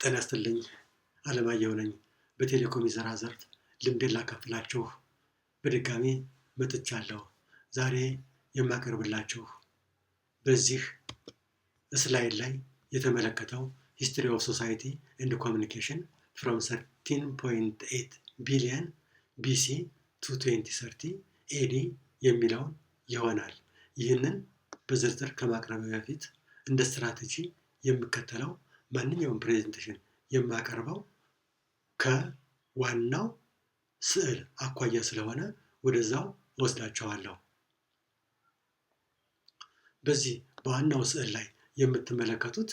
ጤና ይስጥልኝ። አለማየሁ ነኝ። በቴሌኮም የሥራ ዘርፍ ልምዴን ላካፍላችሁ በድጋሚ መጥቻለሁ። ዛሬ የማቀርብላችሁ በዚህ slide ላይ የተመለከተው history of society and communication from 13.8 billion BC to 2030 AD የሚለውን ይሆናል። ይህንን በዝርዝር ከማቅረብ በፊት እንደ ስትራቴጂ የምከተለው ማንኛውም presentation የማቀርበው ከዋናው ስዕል አኳያ ስለሆነ ወደዛው እወስዳችኋለሁ። በዚህ በዋናው ስዕል ላይ የምትመለከቱት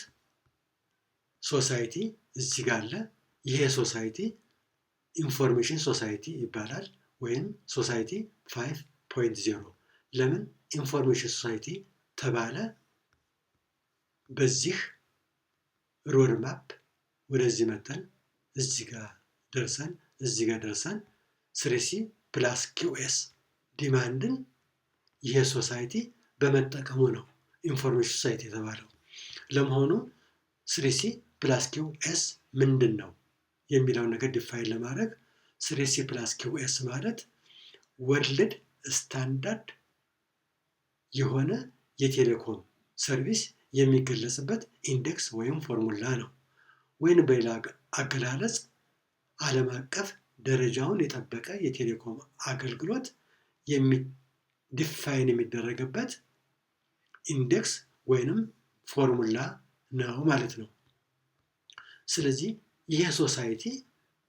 society እዚህ ጋር አለ። ይሄ society information society ይባላል ወይም society 5.0። ለምን information society ተባለ? በዚህ road map ወደዚህ መተን እዚህ ጋር ደርሰን እዚህ ጋር ደርሰን 3C plus QS demand ን ይሄ society በመጠቀሙ ነው information society የተባለው። ለመሆኑ 3C plus QS ምንድን ነው የሚለውን ነገር define ለማድረግ፣ 3C plus QS ማለት world standard የሆነ የቴሌኮም service የሚገለጽበት index ወይም ፎርሙላ ነው። ወይም በሌላ አገላለጽ ዓለም አቀፍ ደረጃውን የጠበቀ የቴሌኮም አገልግሎት define የሚደረግበት index ወይንም ፎርሙላ ነው ማለት ነው። ስለዚህ ይሄ society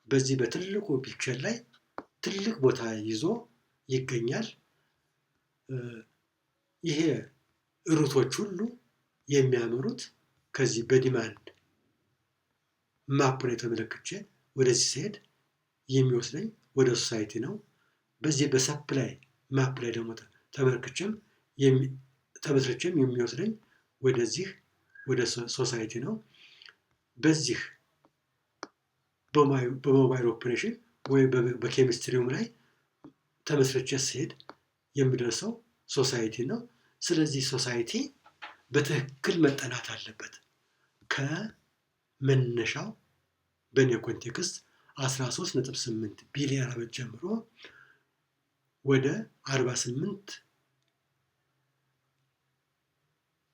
በዚህ በትልቁ picture ላይ ትልቅ ቦታ ይዞ ይገኛል። ይሄ route ኦች ሁሉ የሚያመሩት ከዚህ በ demand map ላይ ተመለክቼ ወደዚህ ስሄድ የሚወስደኝ ወደ society ነው። በዚህ በ supply map ላይ ደግሞ ተመልክቼም ተመስርቼም የሚወስደኝ ወደዚህ ወደ society ነው። በዚህ በ mobile operation ወይም በኬሚስትሪውም ላይ ተመስርቼ ስሄድ የሚደርሰው society ነው። ስለዚህ society በትክክል መጠናት አለበት። ከመነሻው በእኔ context 13.8 ቢሊዮን ዓመት ጀምሮ ወደ 48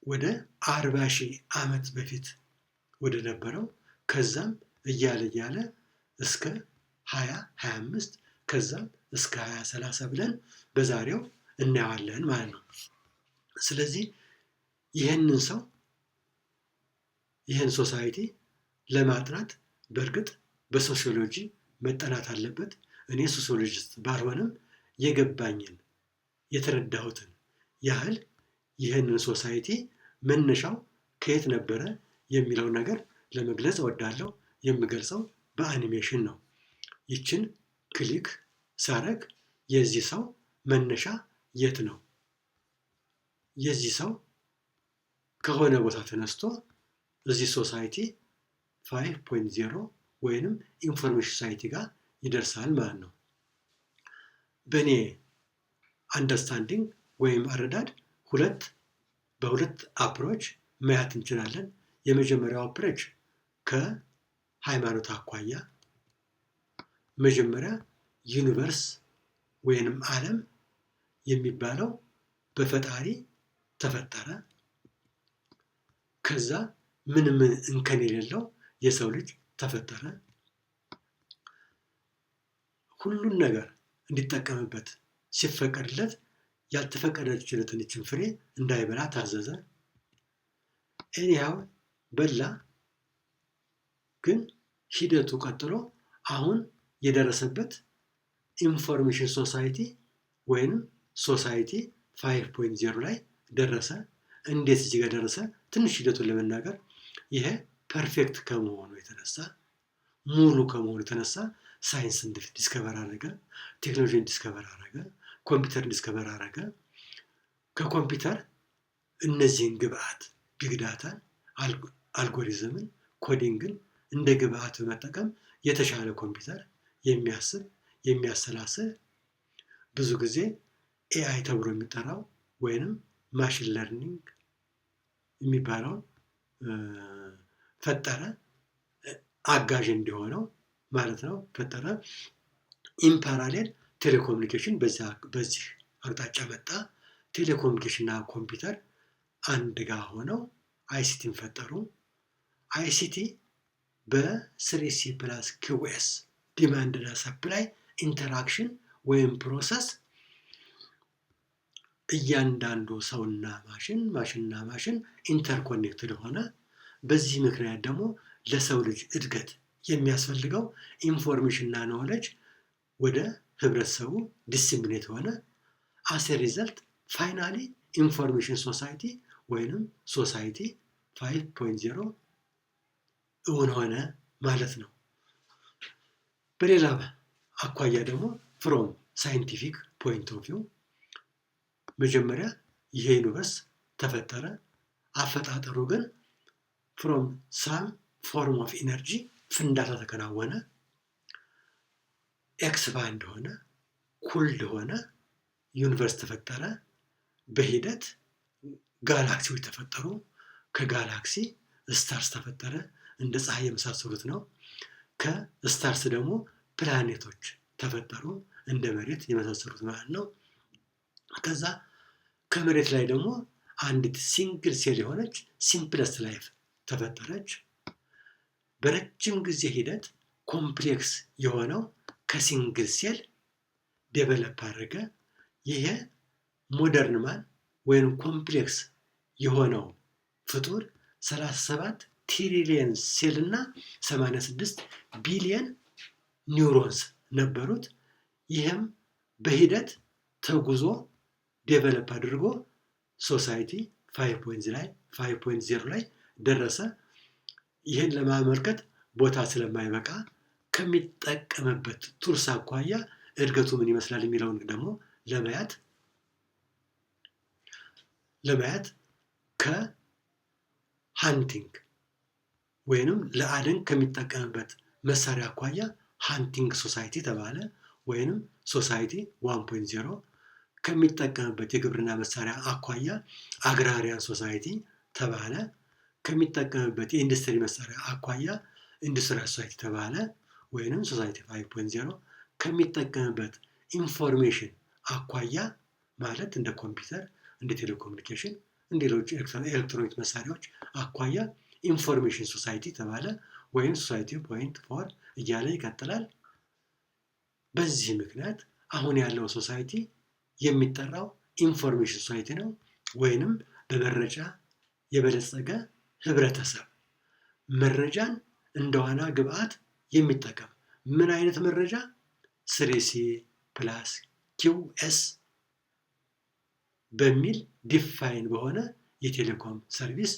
ወደ 40 ሺህ ዓመት በፊት ወደ ነበረው፣ ከዛም እያለ እያለ እስከ 2025፣ ከዛም እስከ 2030 ብለን በዛሬው እናየዋለን ማለት ነው። ስለዚህ ይህንን ሰው ይህን society ለማጥናት በእርግጥ በሶሲዮሎጂ መጠናት አለበት። እኔ sociologist ባልሆንም የገባኝን የተረዳሁትን ያህል ይህንን society መነሻው ከየት ነበረ የሚለውን ነገር ለመግለጽ እወዳለሁ። የምገልጸው በአኒሜሽን ነው። ይችን click ሳረግ የዚህ ሰው መነሻ የት ነው? የዚህ ሰው ከሆነ ቦታ ተነስቶ እዚህ society 5.0 ወይንም information society ጋር ይደርሳል ማለት ነው። በእኔ understanding ወይም አረዳድ በሁለት approach ማየት እንችላለን። የመጀመሪያው approach ከሃይማኖት አኳያ መጀመሪያ universe ወይንም ዓለም የሚባለው በፈጣሪ ተፈጠረ። ከዛ ምንም እንከን የሌለው የሰው ልጅ ተፈጠረ። ሁሉን ነገር እንዲጠቀምበት ሲፈቀድለት ያልተፈቀደችለትን ይችን ፍሬ እንዳይበላ ታዘዘ። Anyhow በላ። ግን ሂደቱ ቀጥሎ አሁን የደረሰበት information society ወይንም society 5.0 ላይ ደረሰ። እንዴት እዚህ ጋር ደረሰ? ትንሽ ሂደቱን ለመናገር ይሄ perfect ከመሆኑ የተነሳ፣ ሙሉ ከመሆኑ የተነሳ ሳይንስን discover አደረገ፣ ቴክኖሎጂን discover አደረገ፣ ኮምፒውተርን discover አደረገ። ከኮምፒውተር እነዚህን ግብአት big data ን፣ algorithm ን፣ coding ን እንደ ግብአት በመጠቀም የተሻለ ኮምፒውተር፣ የሚያስብ፣ የሚያሰላስል፣ ብዙ ጊዜ AI ተብሎ የሚጠራው ወይንም machine learning የሚባለውን ፈጠረ። አጋዥ እንዲሆነው ማለት ነው ፈጠረ። In parallel telecommunication በዚህ አቅጣጫ መጣ። ቴሌኮሙኒኬሽን እና ኮምፒውተር አንድ ጋር ሆነው ICT ን ፈጠሩ። ICT በ 3C plus QS demand እና supply interaction ወይም process እያንዳንዱ ሰውና ማሽን፣ ማሽንና ማሽን interconnected ሆነ። በዚህ ምክንያት ደግሞ ለሰው ልጅ እድገት የሚያስፈልገው information እና knowledge ወደ ህብረተሰቡ disseminate ሆነ። As result, finally information society ወይንም society 5.0 እውን ሆነ ማለት ነው። በሌላ አኳያ ደግሞ from scientific point of view መጀመሪያ ይሄ universe ተፈጠረ። አፈጣጠሩ ግን from some form of energy ፍንዳታ ተከናወነ። Expand ሆነ፣ cooled ሆነ፣ universe ተፈጠረ። በሂደት ጋላክሲዎች ተፈጠሩ። ከ galaxy stars ተፈጠረ፣ እንደ ፀሐይ የመሳሰሉት ነው። ከ stars ደግሞ ፕላኔቶች ተፈጠሩ፣ እንደ መሬት የመሳሰሉት ማለት ነው። ከዛ ከመሬት ላይ ደግሞ አንዲት single cell የሆነች simplest life ተፈጠረች። በረጅም ጊዜ ሂደት complex የሆነው ከ single cell develop አደረገ። ይሄ modern man ወይም complex የሆነው ፍጡር 37 ትሪሊየን ሴል እና 86 ቢሊየን neurons ነበሩት። ይህም በሂደት ተጉዞ develop አድርጎ society 5.0 ላይ ደረሰ። ይህን ለማመልከት ቦታ ስለማይበቃ ከሚጠቀምበት tools አኳያ እድገቱ ምን ይመስላል የሚለውን ደግሞ ለማየት ከ hunting ወይንም ለአደን ከሚጠቀምበት መሳሪያ አኳያ hunting society ተባለ፣ ወይንም society 1.0። ከሚጠቀምበት የግብርና መሳሪያ አኳያ agrarian society ተባለ። ከሚጠቀምበት የኢንዱስትሪ መሳሪያ አኳያ industrial society ተባለ፣ ወይንም society 5.0። ከሚጠቀምበት information አኳያ ማለት እንደ ኮምፒውተር፣ እንደ ቴሌኮሙኒኬሽን፣ እንደ ሌሎች ኤሌክትሮኒክ መሳሪያዎች አኳያ information society ተባለ፣ ወይም society 0.4 እያለ ይቀጥላል። በዚህ ምክንያት አሁን ያለው society የሚጠራው information society ነው፣ ወይንም በመረጃ የበለጸገ ህብረተሰብ፣ መረጃን እንደ ዋና ግብአት የሚጠቀም። ምን አይነት መረጃ? 3C plus QS በሚል define በሆነ የ telecom service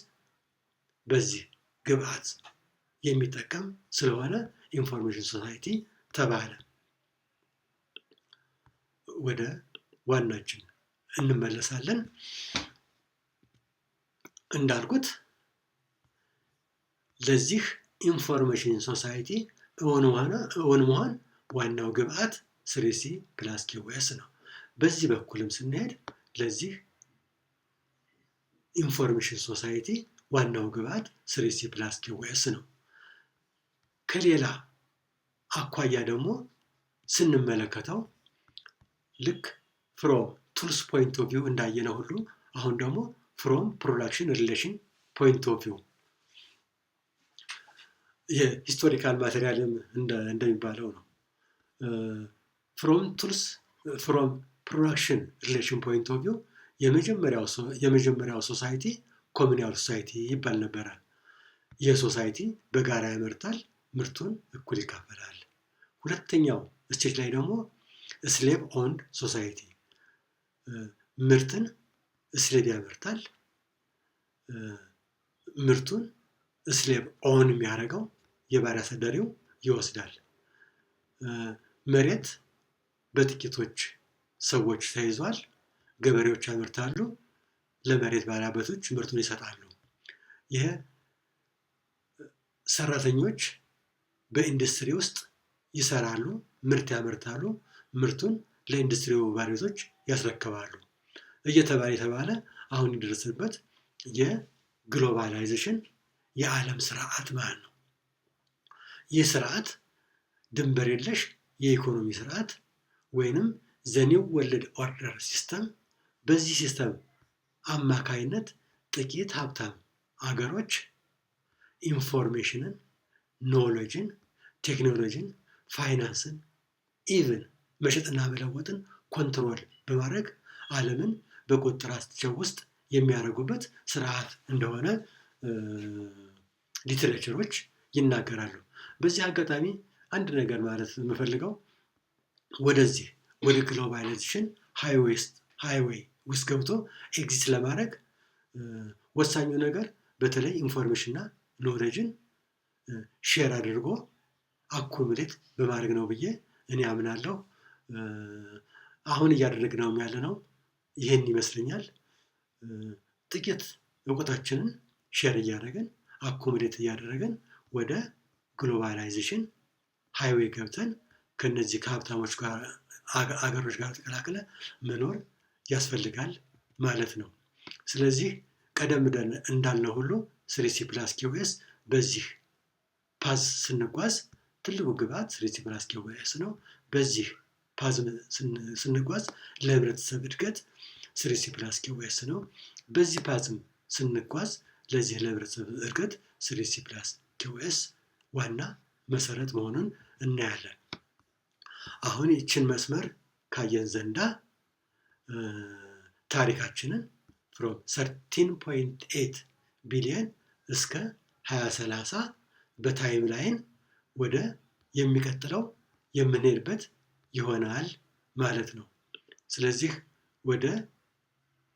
በዚህ ግብአት የሚጠቀም ስለሆነ information society ተባለ። ወደ ዋናችን እንመለሳለን። እንዳልኩት ለዚህ information society እውን መሆን ዋናው ግብአት 3C plus QS ነው። በዚህ በኩልም ስንሄድ ለዚህ information society ዋናው ግብአት 3C plus QS ነው። ከሌላ አኳያ ደግሞ ስንመለከተው ልክ from tools point of view እንዳየነው ሁሉ አሁን ደግሞ from production relation point of view የ historical material ም እንደሚባለው ነው። From tools, from production relation point of view የመጀመሪያው society communal society ይባል ነበረ። ይህ society በጋራ ያመርታል፣ ምርቱን እኩል ይካፈላል። ሁለተኛው stage ላይ ደግሞ slave owned society፣ ምርትን slave ያመርታል። ምርቱን slave own የሚያደርገው የባሪያ አሳዳሪው ይወስዳል። መሬት በጥቂቶች ሰዎች ተይዟል። ገበሬዎች ያመርታሉ፣ ለመሬት ባለቤቶች ምርቱን ይሰጣሉ። ይህ ሰራተኞች በኢንዱስትሪ ውስጥ ይሰራሉ፣ ምርት ያመርታሉ፣ ምርቱን ለኢንዱስትሪው ባለቤቶች ያስረክባሉ። እየተባለ የተባለ አሁን የደረስንበት የ globalization የዓለም ስርዓት ማለት ነው። ይህ ስርዓት ድንበር የለሽ የኢኮኖሚ ስርዓት ወይንም the new world order system፣ በዚህ system አማካይነት ጥቂት ሀብታም አገሮች information ን፣ knowledge ን፣ ቴክኖሎጂን፣ ፋይናንስን፣ even መሸጥና መለወጥን control በማድረግ ዓለምን በቁጥጥራቸው ውስጥ የሚያደርጉበት ስርዓት እንደሆነ literature ኦች ይናገራሉ። በዚህ አጋጣሚ አንድ ነገር ማለት የምፈልገው ወደዚህ ወደ globalization highway ውስጥ ገብቶ exist ለማድረግ ወሳኙ ነገር በተለይ information ና knowledge ን share አድርጎ accumulate በማድረግ ነው ብዬ እኔ አምናለሁ። አሁን እያደረግነው ያለ ነው ይህን ይመስለኛል። ጥቂት እውቀታችንን share እያደረግን፣ accumulate እያደረግን ወደ globalization highway ገብተን ከነዚህ ከሀብታሞች ጋር አገሮች ጋር ተቀላቅለ መኖር ያስፈልጋል ማለት ነው። ስለዚህ ቀደም እንዳልነው ሁሉ 3C+QS በዚህ path ስንጓዝ ትልቁ ግብዓት 3C+QS ነው። በዚህ path ስንጓዝ ለህብረተሰብ እድገት 3C+QS ነው። በዚህ path ም ስንጓዝ ለዚህ ለህብረተሰብ እድገት 3C+QS ዋና መሰረት መሆኑን እናያለን። አሁን ይችን መስመር ካየን ዘንዳ ታሪካችንን from 13.8 ቢሊየን እስከ 2030 በ timeline ወደ የሚቀጥለው የምንሄድበት ይሆናል ማለት ነው። ስለዚህ ወደ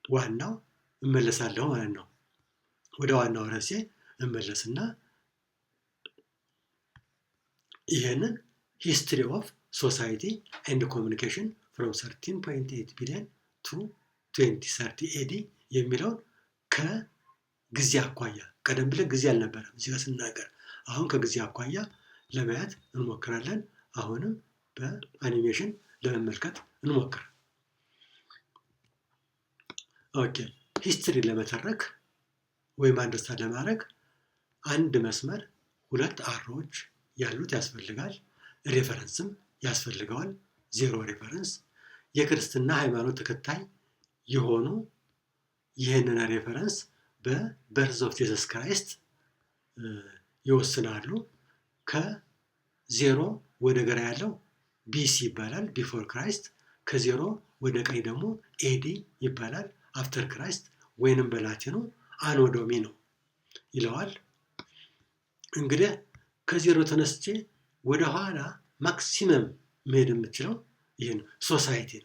ዋናው እመለሳለሁ ማለት ነው። ወደ ዋናው ርዕሴ እመለስና ይህንን history of society and communication from 13.8 billion to 2030 AD የሚለውን ከጊዜ አኳያ፣ ቀደም ብለን ጊዜ አልነበረም እዚህ ጋር ስናገር፣ አሁን ከጊዜ አኳያ ለማየት እንሞክራለን። አሁንም በአኒሜሽን ለመመልከት እንሞክር። Okay፣ history ለመተረክ ወይም understand ለማድረግ አንድ መስመር ሁለት arrow ዎች ያሉት ያስፈልጋል። Reference ም ያስፈልገዋል። Zero reference የክርስትና ሃይማኖት ተከታይ የሆኑ ይህንን reference በ birth of Jesus Christ ይወስናሉ። ከዜሮ ወደ ግራ ያለው BC ይባላል፣ before Christ። ከዜሮ ወደ ቀኝ ደግሞ AD ይባላል፣ after Christ ወይንም በላቲኑ anno domini ነው ይለዋል። እንግዲህ ከዜሮ ተነስቼ ወደ ኋላ maximum መሄድ የምችለው ይህን society ን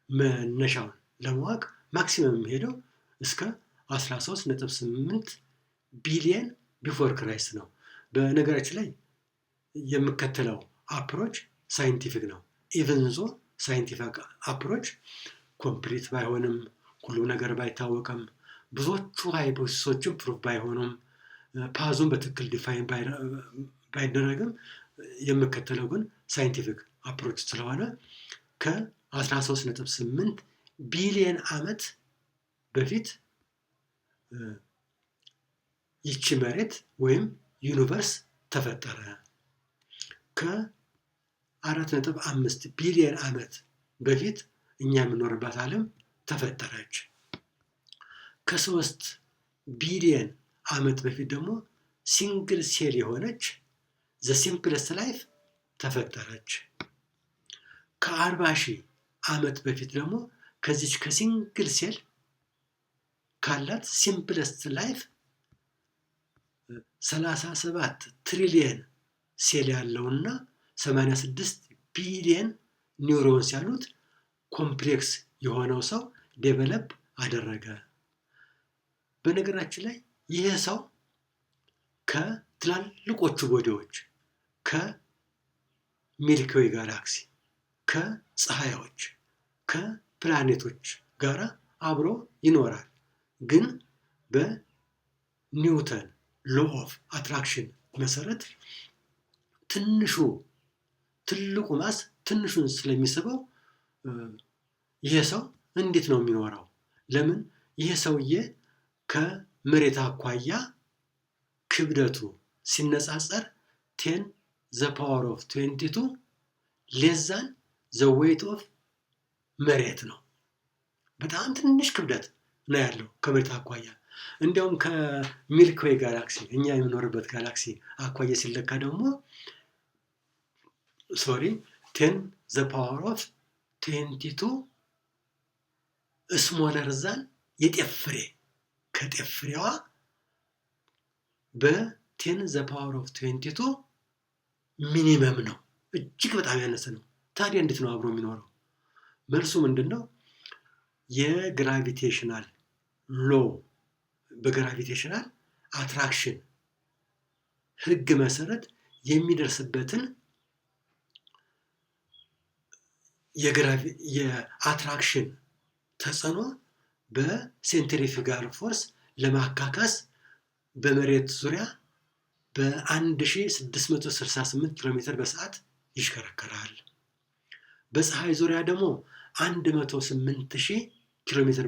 መነሻውን ለማወቅ maximum የሚሄደው እስከ 13.8 ቢሊየን before Christ ነው። በነገራችን ላይ የምከተለው approach scientific ነው። Even though scientific approach complete ባይሆንም፣ ሁሉም ነገር ባይታወቅም፣ ብዙዎቹ hypothesis ኦችን proof ባይሆኑም፣ path ኡን በትክክል define ባይደረግም የምከተለው ግን scientific approach ስለሆነ ከ13.8 ቢሊየን ዓመት በፊት ይቺ መሬት ወይም universe ተፈጠረ። ከ4.5 ቢሊየን ዓመት በፊት እኛ የምንኖርባት ዓለም ተፈጠረች። ከ3 ቢሊየን ዓመት በፊት ደግሞ single cell የሆነች the simplest life ተፈጠረች። ከ40,000 ዓመት በፊት ደግሞ ከዚች ከ single cell ካላት simplest life 37 ትሪሊየን ሴል ያለውና 86 ቢሊየን neurons ያሉት complex የሆነው ሰው develop አደረገ። በነገራችን ላይ ይህ ሰው ከትላልቆቹ body ዎች፣ ከ Milky Way galaxy፣ ከፀሐዮች፣ ከፕላኔቶች ጋራ አብሮ ይኖራል። ግን በ Newton law of attraction መሰረት ትንሹ ትልቁ mass ትንሹን ስለሚስበው ይሄ ሰው እንዴት ነው የሚኖረው? ለምን ይሄ ሰውዬ ከመሬት አኳያ ክብደቱ ሲነጻጸር 10 the power of 22 less than the weight of መሬት ነው። በጣም ትንሽ ክብደት ነው ያለው ከመሬት አኳያ። እንዲያውም ከ Milky Way galaxy፣ እኛ የምኖርበት ጋላክሲ አኳያ ሲለካ ደግሞ፣ sorry፣ 10 the power of 22 smaller than የጤፍ ፍሬ፣ ከጤፍ ፍሬዋ በ 10 the power of 22 minimum ነው። እጅግ በጣም ያነሰ ነው። ታዲያ እንዴት ነው አብሮ የሚኖረው? መልሱ ምንድን ነው? የ gravitational law፣ በ gravitational attraction ህግ መሰረት የሚደርስበትን የ attraction ተጽዕኖ በ centrifugal force ለማካካስ በመሬት ዙሪያ በ1668 ኪሎ ሜትር በሰዓት ይሽከረከራል። በፀሐይ ዙሪያ ደግሞ 108,000 ኪሎ ሜትር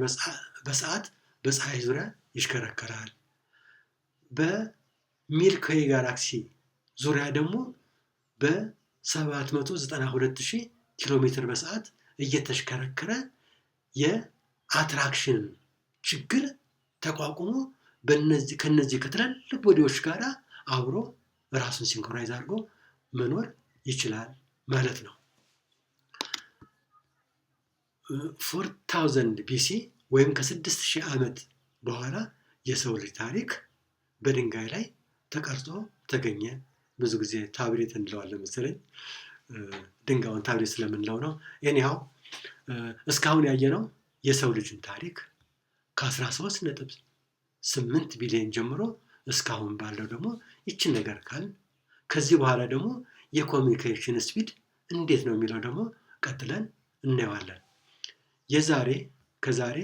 በሰዓት በፀሐይ ዙሪያ ይሽከረከራል። በ Milky Way galaxy ዙሪያ ደግሞ በ792,000 ኪሎ ሜትር በሰዓት እየተሽከረከረ የ attraction ችግር ተቋቁሞ በነዚህ ከነዚህ ከትላልቅ body ዎች ጋር አብሮ ራሱን synchronize አድርጎ መኖር ይችላል ማለት ነው። 4000 BC ወይም ከ6000 ዓመት በኋላ የሰው ልጅ ታሪክ በድንጋይ ላይ ተቀርጾ ተገኘ። ብዙ ጊዜ ታብሌት እንለዋለን መሰለኝ። ድንጋዩን ታብሌት ስለምንለው ነው። Anyhow፣ እስካሁን ያየነው የሰው ልጅን ታሪክ ከ13.8 ቢሊዮን ጀምሮ እስካሁን ባለው ደግሞ ይችን ነገር ካል ከዚህ በኋላ ደግሞ የ communication speed እንዴት ነው የሚለው ደግሞ ቀጥለን እናየዋለን። ከዛሬ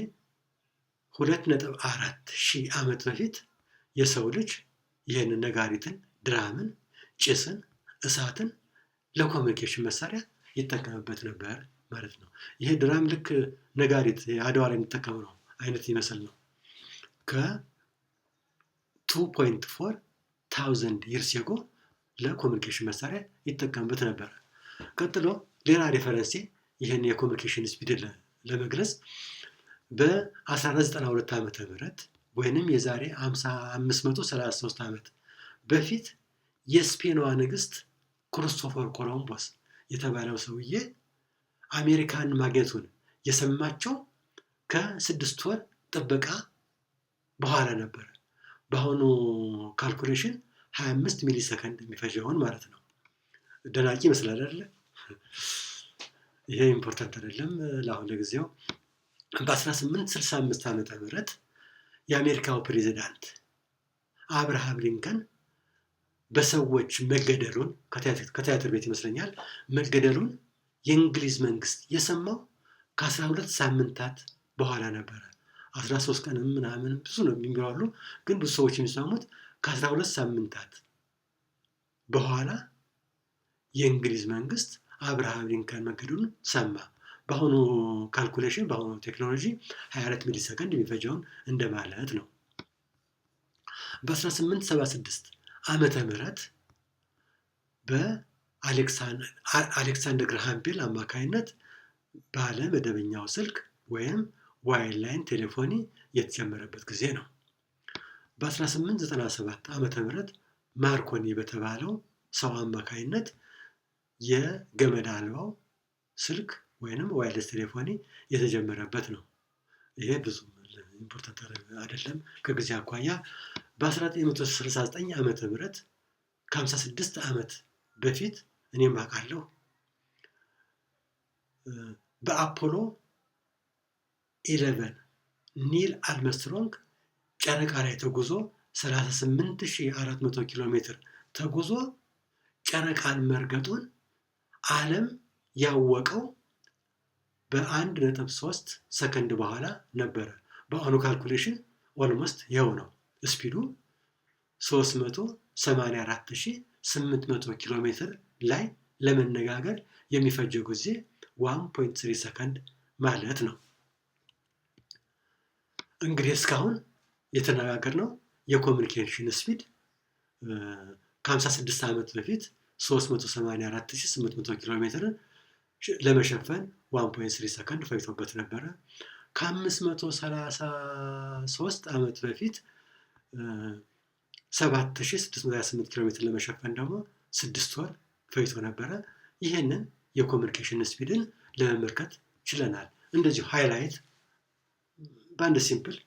2.4 ሺህ ዓመት በፊት የሰው ልጅ ይህንን ነጋሪትን፣ drum ን፣ ጭስን፣ እሳትን ለ communication መሳሪያ ይጠቀምበት ነበር ማለት ነው። ይሄ drum ልክ ነጋሪት አድዋ ላይ የሚጠቀመው ነው አይነት ይመስል ነው። ከ2.4 thousand years ago ለ communication መሳሪያ ይጠቀምበት ነበር። ቀጥሎ ሌላ reference ኤ ይህን የ communication speed ለመግለጽ በ1492 ዓመተ ምህረት ወይንም የዛሬ 533 ዓመት በፊት የስፔኗ ንግስት ክርስቶፈር ኮሎምቦስ የተባለው ሰውዬ አሜሪካን ማግኘቱን የሰማቸው ከ6 ወር ጥበቃ በኋላ ነበር። በአሁኑ calculation 25 ሚሊ ሰከንድ የሚፈጀውን ማለት ነው። ደናቂ ይመስላል አይደለ? ይሄ important አይደለም ለአሁን ለጊዜው። በ1865 ዓመተ ምህረት የአሜሪካው ፕሬዚዳንት አብርሃም ሊንከን በሰዎች መገደሉን፣ ከቲያትር ቤት ይመስለኛል፣ መገደሉን የእንግሊዝ መንግስት የሰማው ከ12 ሳምንታት በኋላ ነበረ። 13 ቀንም ምናምን ብዙ ነው የሚሉ አሉ። ግን ብዙ ሰዎች የሚስማሙት ከ12 ሳምንታት በኋላ የእንግሊዝ መንግስት አብርሃም ሊንከን መገደሉን ሰማ። በአሁኑ calculation፣ በአሁኑ ቴክኖሎጂ 24 ሚሊ ሰከንድ የሚፈጀውን እንደማለት ነው። በ1876 ዓመተ ምህረት በአሌክሳንደር ግርሃም ቤል አማካይነት ባለ መደበኛው ስልክ ወይም wireline telephony የተጀመረበት ጊዜ ነው። በ1897 ዓመተ ምህረት ማርኮኒ በተባለው ሰው አማካይነት የገመድ አልባው ስልክ ወይንም wireless telephony የተጀመረበት ነው። ይሄ ብዙ important አይደለም ከጊዜ አኳያ። በ1969 ዓመተ ምህረት፣ ከ56 ዓመት በፊት፣ እኔም አውቃለሁ፣ በአፖሎ 11 ኒል አርምስትሮንግ ጨረቃ ላይ ተጉዞ 38,400 ኪሎ ሜትር ተጉዞ ጨረቃን መርገጡን ዓለም ያወቀው በ1.3 ሰከንድ በኋላ ነበረ። በአሁኑ calculation almost ይኸው ነው። Speed ኡ 384,800 ኪሎ ሜትር ላይ ለመነጋገር የሚፈጀው ጊዜ 1.3 ሰከንድ ማለት ነው። እንግዲህ እስካሁን የተነጋገርነው የ communication speed ከ56 ዓመት በፊት 384,800 ኪሎ ሜትር ለመሸፈን 1.3 ሰከንድ ፈጅቶበት ነበረ። ከ533 ዓመት በፊት 7628 ኪሎ ሜትር ለመሸፈን ደግሞ 6 ወር ፈጅቶ ነበረ። ይህንን የ communication speed ን ለመመልከት ችለናል። እንደዚሁ highlight በአንድ simple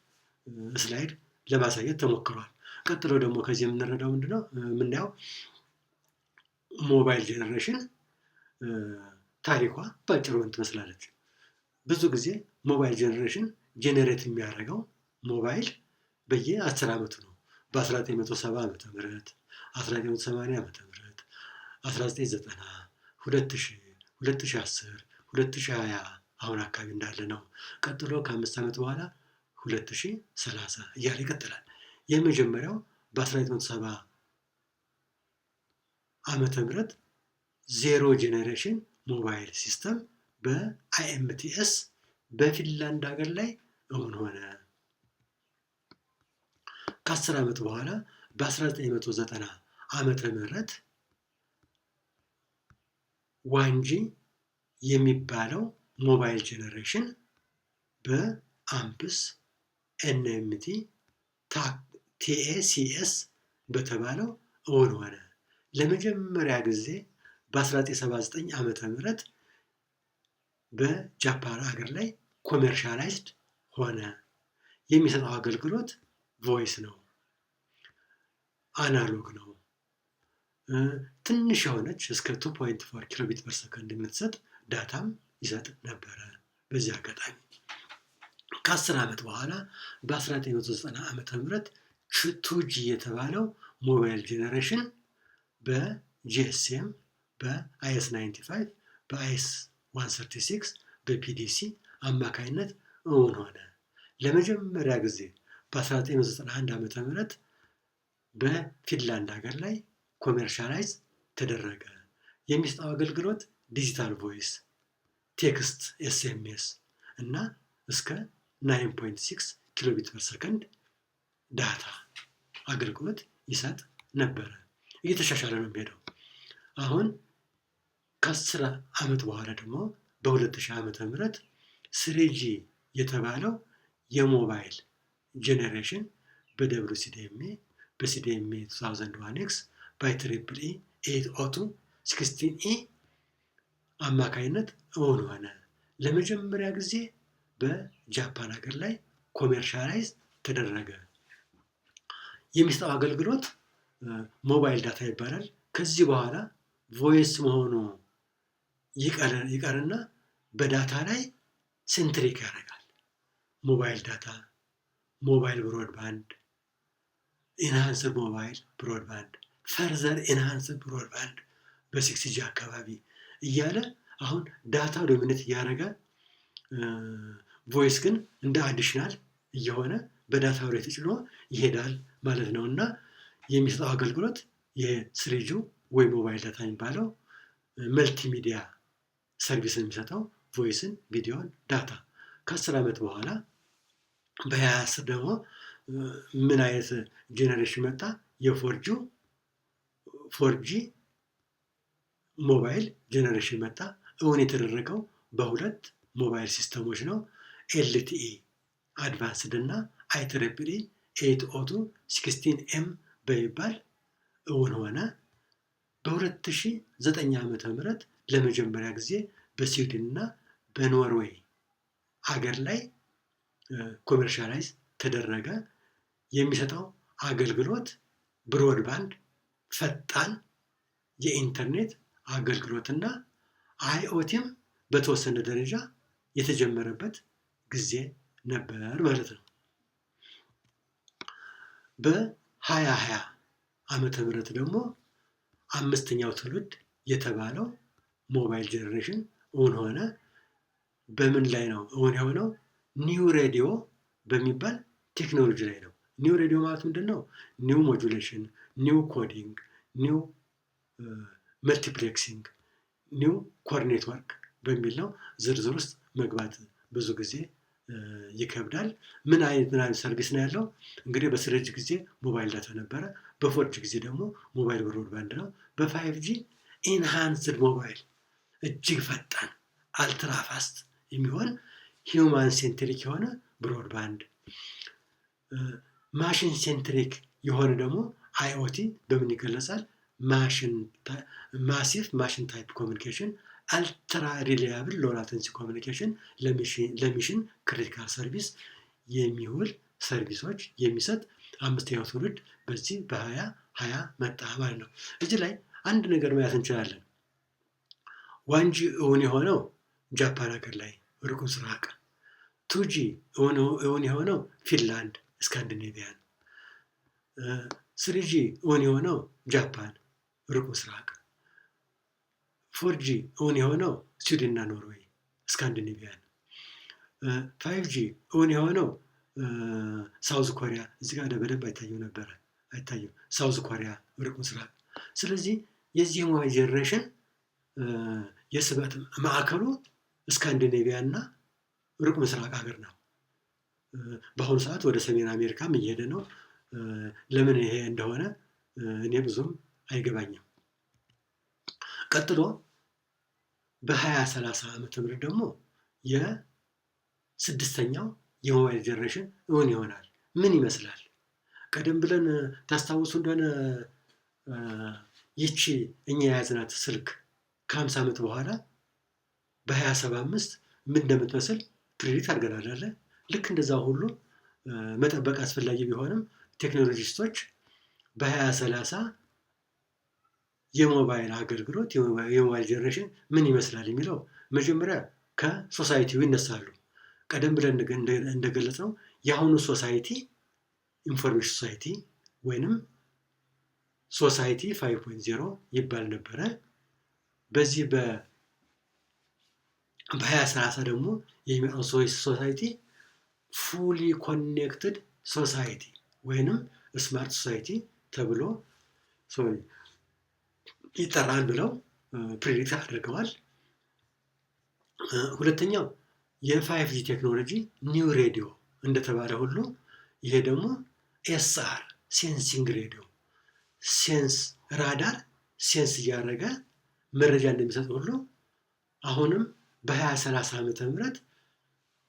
slide ለማሳየት ተሞክሯል። ቀጥሎ ደግሞ ከዚህ የምንረዳው ምንድነው? የምናየው mobile generation ታሪኳ በአጭሩ ምን ትመስላለች? ብዙ ጊዜ mobile generation generate የሚያደርገው ሞባይል በየ10 ዓመቱ ነው። በ1970 ዓ.ም፣ 1980 ዓ.ም፣ 1990፣ 2000፣ 2010፣ 2020 አሁን አካባቢ እንዳለ ነው። ቀጥሎ ከ5 ዓመት በኋላ 2030 እያለ ይቀጥላል። የመጀመሪያው በ1970 ዓመተ ምህረት zero generation mobile system በ IMTS በፊንላንድ ሀገር ላይ እውን ሆነ። ከ10 ዓመት በኋላ በ1990 ዓመተ ምህረት 1G የሚባለው mobile generation በ AMPS NMT TACS በተባለው እውን ሆነ። ለመጀመሪያ ጊዜ በ1979 ዓመተ ምህረት በጃፓን ሀገር ላይ commercialized ሆነ። የሚሰጠው አገልግሎት voice ነው፣ analog ነው። ትንሽ የሆነች እስከ 2.4 kilobit per second የምትሰጥ data ም ይሰጥ ነበረ። በዚህ አጋጣሚ ከ10 ዓመት በኋላ በ1990 ዓመተ ምህረት 2G የተባለው mobile generation በ GSM፣ በ IS 95፣ በ IS 136፣ በ PDC አማካይነት እውን ሆነ። ለመጀመሪያ ጊዜ በ1991 ዓመተ ምህረት በፊንላንድ ሀገር ላይ commercialize ተደረገ። የሚሰጠው አገልግሎት digital voice፣ text፣ SMS እና እስከ 9.6 kilobit per second data አገልግሎት ይሰጥ ነበረ። እየተሻሻለ ነው የሚሄደው። አሁን ከ10 ዓመት በኋላ ደግሞ በ2000 ዓመተ ምህረት 3G የተባለው የ mobile generation በ WCDMA፣ በ CDMA 2001 X፣ በ IEEE 802.16 E አማካይነት እውን ሆነ። ለመጀመሪያ ጊዜ በጃፓን ሀገር ላይ commercialize ተደረገ። የሚሰጠው አገልግሎት mobile data ይባላል። ከዚህ በኋላ voice መሆኑ ይቀርና በ data ላይ centric ያደርጋል። Mobile data፣ mobile broadband፣ enhanced mobile broadband፣ further enhanced broadband በ 6G አካባቢ እያለ አሁን data dominate እያደረገ voice ግን እንደ additional እየሆነ በ data ላይ ተጭኖ ይሄዳል ማለት ነው። እና የሚሰጠው አገልግሎት የ 3G ወይ mobile data የሚባለው multimedia service ን የሚሰጠው voice ን፣ ቪዲዮን፣ data። ከ10 ዓመት በኋላ በ2010 ደግሞ ምን አይነት generation መጣ? የ 4G mobile generation መጣ። እውን የተደረገው በሁለት mobile system ኦች ነው። LTE Advanced እና IEEE 802.16 M በሚባል እውን ሆነ። በ2009 ዓመተ ምህረት ለመጀመሪያ ጊዜ በስዊድን እና በኖርዌይ አገር ላይ commercialize ተደረገ። የሚሰጠው አገልግሎት broadband፣ ፈጣን የኢንተርኔት አገልግሎትና IoT ም በተወሰነ ደረጃ የተጀመረበት ጊዜ ነበር ማለት ነው። በ2020 ዓመተ ምህረት ደግሞ አምስተኛው ትውልድ የተባለው mobile generation እውን ሆነ። በምን ላይ ነው እውን የሆነው? New Radio በሚባል ቴክኖሎጂ ላይ ነው። New Radio ማለት ምንድን ነው? New modulation፣ new coding፣ new multiplexing፣ new core network በሚል ነው። ዝርዝር ውስጥ መግባት ብዙ ጊዜ ይከብዳል። ምን አይነት service ነው ያለው? እንግዲህ በ 3G ጊዜ mobile data ነበረ። በ 4G ጊዜ ደግሞ voice፣ video፣ data በ 4G ጊዜ ደግሞ mobile broadband ነው። በ 5G enhanced mobile እጅግ ፈጣን ultra fast የሚሆን human centric የሆነ broadband፣ machine centric የሆነ ደግሞ IoT በምን ይገለጻል? Massive machine type communication፣ ultra reliable low latency communication ለ mission critical service የሚውል service ኦች የሚሰጥ አምስተኛው ትውልድ በዚህ በ2020 መጣ ማለት ነው። እዚህ ላይ አንድ ነገር ማየት እንችላለን። 1G እውን የሆነው ጃፓን ሀገር ላይ ሩቅ ምስራቅ፣ 2G እውን የሆነው ፊንላንድ ስካንዲኔቪያን፣ 3G እውን የሆነው ጃፓን ሩቅ ምስራቅ፣ 4G እውን የሆነው ስዊድን እና ኖርዌይ ስካንዲኔቪያን፣ 5G እውን የሆነው South Korea፣ እዚህ ጋር በደንብ አይታየው ነበረ አይታየው፣ South Korea ሩቅ ምስራቅ። ስለዚህ የዚህ ሞባይል generation የስበት ማዕከሉ ስካንዲኔቪያ እና ሩቅ ምስራቅ ሀገር ነው። በአሁኑ ሰዓት ወደ ሰሜን አሜሪካም እየሄደ ነው። ለምን ይሄ እንደሆነ እኔ ብዙም አይገባኝም። ቀጥሎ በ2030 ዓመተ ምህረት ደግሞ የስድስተኛው የሞባይል generation እውን ይሆናል። ምን ይመስላል? ቀደም ብለን ታስታውሱ እንደሆነ ይቺ እኛ የያዝናት ስልክ ከ50 ዓመት በኋላ በ2075 ምን እንደምትመስል predict አድርገናል አለ። ልክ እንደዛ ሁሉ መጠበቅ አስፈላጊ ቢሆንም technologist ኦች በ2030 የሞባይል አገልግሎት የሞባይል generation ምን ይመስላል የሚለው መጀመሪያ ከ society ው ይነሳሉ። ቀደም ብለን እንደገለጽነው የአሁኑ society information society ወይንም society 5.0 ይባል ነበረ። በዚህ በ2030 ደግሞ የሚመጣው society fully connected society ወይንም smart society ተብሎ ይጠራል ብለው predict አድርገዋል። ሁለተኛው የ 5G ቴክኖሎጂ new radio እንደተባለ ሁሉ ይሄ ደግሞ SR sensing radio sense radar sense እያደረገ መረጃ እንደሚሰጥ ሁሉ አሁንም በ2030 ዓመተ ምህረት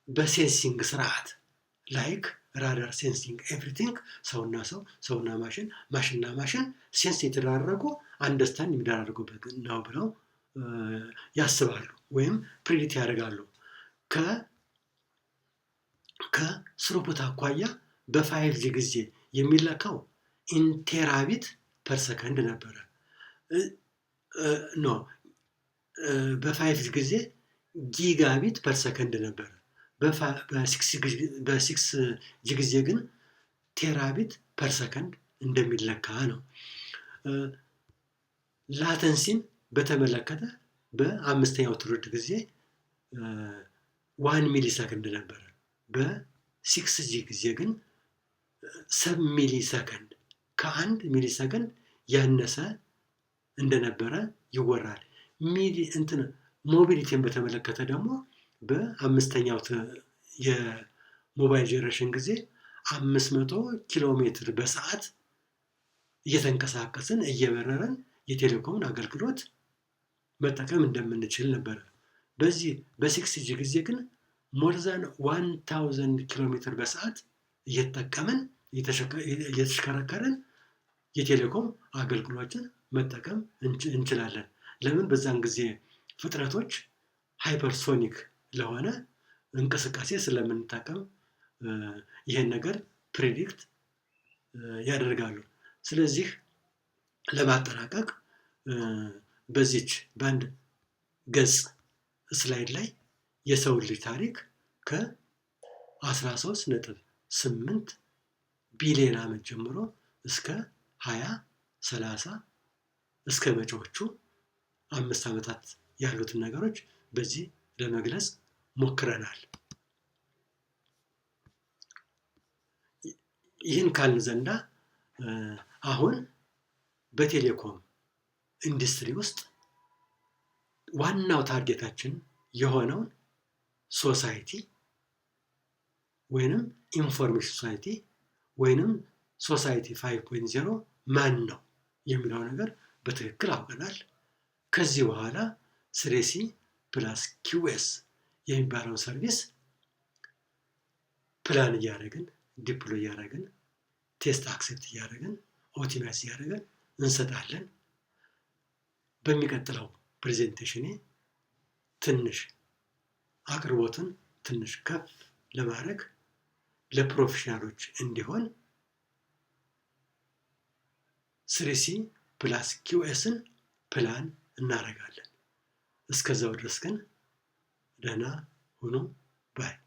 በ sensing ስርዓት like radar sensing everything ሰውና ሰው፣ ሰውና ማሽን፣ ማሽንና ማሽን sense የተደራረጉ understand የሚደራረጉበት ነው ብለው ያስባሉ ወይም predict ያደርጋሉ። ከ throughput አኳያ በ 5G ጊዜ የሚለካው in terabit per second ነበረ። No፣ በ 5G ጊዜ gigabit per second ነበረ። በ 6G ጊዜ ግን terabit per second እንደሚለካ ነው። Latency ን በተመለከተ በአምስተኛው ትውልድ ጊዜ 1 millisecond ነበረ። በ 6G ጊዜ ግን sub millisecond ከ1 ሚሊ ሰከንድ ያነሰ እንደነበረ ይወራል። ሚሊ እንትን mobility ን በተመለከተ ደግሞ በአምስተኛው የሞባይል generation ጊዜ 500 ኪሎ ሜትር በሰዓት እየተንቀሳቀስን እየበረረን የቴሌኮምን አገልግሎት መጠቀም እንደምንችል ነበረ። በዚህ በ 6G ጊዜ ግን more than 1000 ኪሎ ሜትር በሰዓት እየተጠቀምን እየተሽከረከርን የቴሌኮም አገልግሎትን መጠቀም እንችላለን። ለምን? በዛን ጊዜ ፍጥነቶች hypersonic ለሆነ እንቅስቃሴ ስለምንጠቀም ይሄን ነገር predict ያደርጋሉ። ስለዚህ ለማጠናቀቅ በዚች በአንድ ገጽ slide ላይ የሰው ልጅ ታሪክ ከ13.8 ቢሊዮን ዓመት ጀምሮ እስከ 2030 እስከ መጪዎቹ 5 ዓመታት ያሉትን ነገሮች በዚህ ለመግለጽ ሞክረናል። ይህን ካልን ዘንዳ አሁን በቴሌኮም ኢንዱስትሪ ውስጥ ዋናው target ኣችን የሆነውን society ወይንም information society ወይንም society 5.0 ማን ነው የሚለው ነገር በትክክል አውቀናል። ከዚህ በኋላ 3C plus QS የሚባለውን service plan እያደረግን፣ deploy እያደረግን፣ test accept እያደረግን፣ optimize እያደረግን እንሰጣለን። በሚቀጥለው presentation ኔ ትንሽ አቅርቦትን ትንሽ ከፍ ለማድረግ ለ professional ኦች እንዲሆን 3C plus QS ን plan እናደርጋለን። እስከዛው ድረስ ግን ደህና ሁኑ bye።